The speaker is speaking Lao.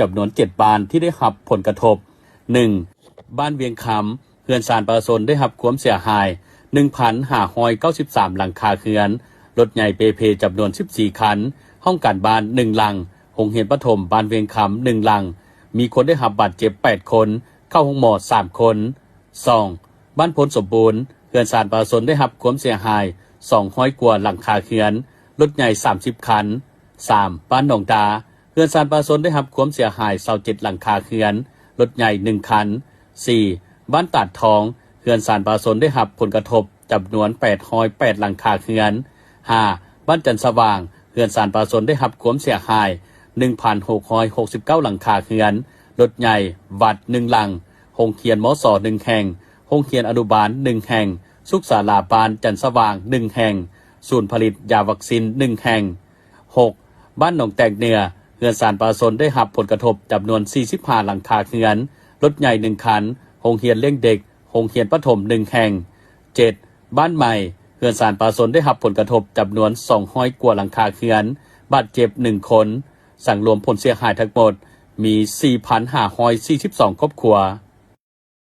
ຈຳນວນເຈັດບ້ານທີ່ໄດ້ຮັບຜົນກະທົບ. ໜຶ່ງ ບ້ານວຽງຄຳ, ເຮືອນຊານປະຊາຊົນໄດ້ຮັບຄວາມເສຍຫາຍ ໜຶ່ງພັນຫ້າຮ້ອຍເກົ້າສິບສາມ ຫຼັງຄາເຮືອນ, ລົດໃຫຍ່ເປ່ເພຈຳນວນສິບສີ່ຄັນ, ຫ້ອງການບ້ານໜຶ່ງຫຼັງ, ໂຮງຮຽນປະຖົມບ້ານວຽງຄຳໜຶ່ງຫຼັງ, ມີຄົນໄດ້ຮັບບາດເຈັບແປດຄົນ, ເຂົ້າໂຮງໝໍສາມຄົນ. ສອງ ບ້ານໂພນສົມບູນ, ເຮືອນຊານປະຊາຊົນໄດ້ຮັບຄວາມເສຍຫາຍສອງຮ້ອຍກວ່າຫຼັງຄາເຮືອນ, ລົດໃຫຍ່ສາມສິບຄັນ. ສາມ ບ້ານໜອງດາ, ເຮືອນຊານປະຊາຊົນໄດ້ຮັບຄວາມເສຍຫາຍຊາວເຈັດຫຼັງຄາເຮືອນ, ລົດໃຫຍ່ໜຶ່ງຄັນ. ສີ່ ບ້ານຕາດທອງ, ເຮືອນຊານປະຊາຊົນໄດ້ຮັບຜົນກະທົບຈຳນວນແປດຮ້ອຍແປດຫຼັງຄາເຮືອນ. ຫ້າ ບ້ານຈັນສະຫວ່າງ, ເຮືອນຊານປະຊາຊົນໄດ້ຮັບຄວາມເສຍຫາຍໜຶ່ງພັນຫົກຮ້ອຍຫົກສິບເກົ້າຫຼັງຄາເຮືອນ, ລົດໃຫຍ່, ວັດໜຶ່ງຫຼັງ, ໂຮງຮຽນ ມສ ໜຶ່ງແຫ່ງ, ໂຮງຮຽນອະນຸບານໜຶ່ງແຫ່ງ, ສຸກສາລາບ້ານຈັນສະຫວ່າງໜຶ່ງແຫ່ງ, ສູນຜະລິດຢາວັກຊີນໜຶ່ງແຫ່ງ. ຫົກ ບ້ານໜອງແຕງເໜືອ, ເຮືອນຊານປະຊາຊົນໄດ້ຮັບຜົນກະທົບຈຳນວນສີ່ສິບຫ້າຫຼັງຄາເຮືອນ, ລົດໃຫຍ່ໜຶ່ງຄັນ, ໂຮງຮຽນລ້ຽງເດັກ, ໂຮງຮຽນປະຖົມໜຶ່ງແຫ່ງ. ເຈັດ ບ້ານໃໝ່, ເຮືອນຊານປະຊາຊົນໄດ້ຮັບຜົນກະທົບຈຳນວນສອງຮ້ອຍກວ່າຫຼັງຄາເຮືອນ, ບາດເຈັບໜຶ່ງຄົນ. ສັງລວມຜົນເສຍຫາຍທັງໝົດມີສີ່ພັນຫ້າຮ້ອຍສີ່ສິບສອງຄອບຄົວ.